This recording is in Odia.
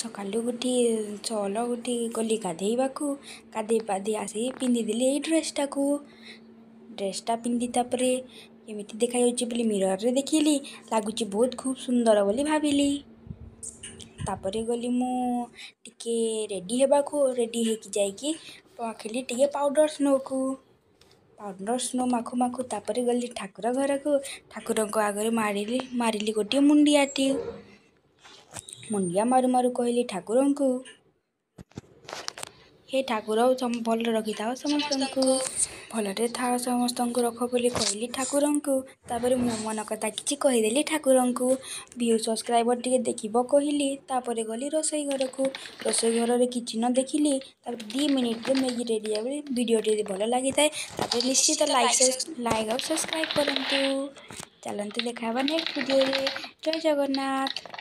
ସକାଳୁ ଉଠି ସଅଳ ଉଠି ଗଲି ଗାଧେଇବାକୁ। ଗାଧେଇ ପାଧେଇ ଆସିକି ପିନ୍ଧିଦେଲି ଏଇ ଡ୍ରେସ୍ଟାକୁ। ଡ୍ରେସ୍ଟା ପିନ୍ଧି ତାପରେ କେମିତି ଦେଖାଯାଉଛି ବୋଲି ମିରର୍ରେ ଦେଖିଲି। ଲାଗୁଛି ବହୁତ ଖୁବ୍ ସୁନ୍ଦର ବୋଲି ଭାବିଲି। ତାପରେ ଗଲି ମୁଁ ଟିକେ ରେଡ଼ି ହେବାକୁ। ରେଡ଼ି ହେଇକି ଯାଇକି ମାଖିଲି ଟିକେ ପାଉଡ଼ର ସ୍ନୋକୁ। ପାଉଡ଼ର ସ୍ନୋ ମାଖୁ ମାଖୁ ତାପରେ ଗଲି ଠାକୁର ଘରକୁ। ଠାକୁରଙ୍କ ଆଗରେ ମାରିଲି ମାରିଲି ଗୋଟିଏ ମୁଣ୍ଡିଆଟି। ମୁଣ୍ଡିଆ ମାରୁ ମାରୁ କହିଲି ଠାକୁରଙ୍କୁ, ହେ ଠାକୁର, ଭଲରେ ରଖିଥାଅ ସମସ୍ତଙ୍କୁ, ଭଲରେ ଥାଅ, ସମସ୍ତଙ୍କୁ ରଖ ବୋଲି କହିଲି ଠାକୁରଙ୍କୁ। ତାପରେ ମୋ ମନ କଥା କିଛି କହିଦେଲି ଠାକୁରଙ୍କୁ। ଭିଉ ସବସ୍କ୍ରାଇବର ଟିକେ ଦେଖିବ କହିଲି। ତାପରେ ଗଲି ରୋଷେଇ ଘରକୁ। ରୋଷେଇ ଘରରେ କିଛି ନ ଦେଖିଲି। ତାପରେ 2 ମିନିଟ୍ରେ ମ୍ୟାଗି ରେଡ଼ି ହେବେ। ଭିଡ଼ିଓଟି ଯଦି ଭଲ ଲାଗିଥାଏ, ତାପରେ ନିଶ୍ଚିତ ଲାଇକ୍ ଲାଇକ୍ ଆଉ ସବସ୍କ୍ରାଇବ୍ କରନ୍ତୁ। ଚାଲନ୍ତୁ, ଦେଖା ହେବା ନେକ୍ସଟ ଭିଡ଼ିଓରେ। ଜୟ ଜଗନ୍ନାଥ।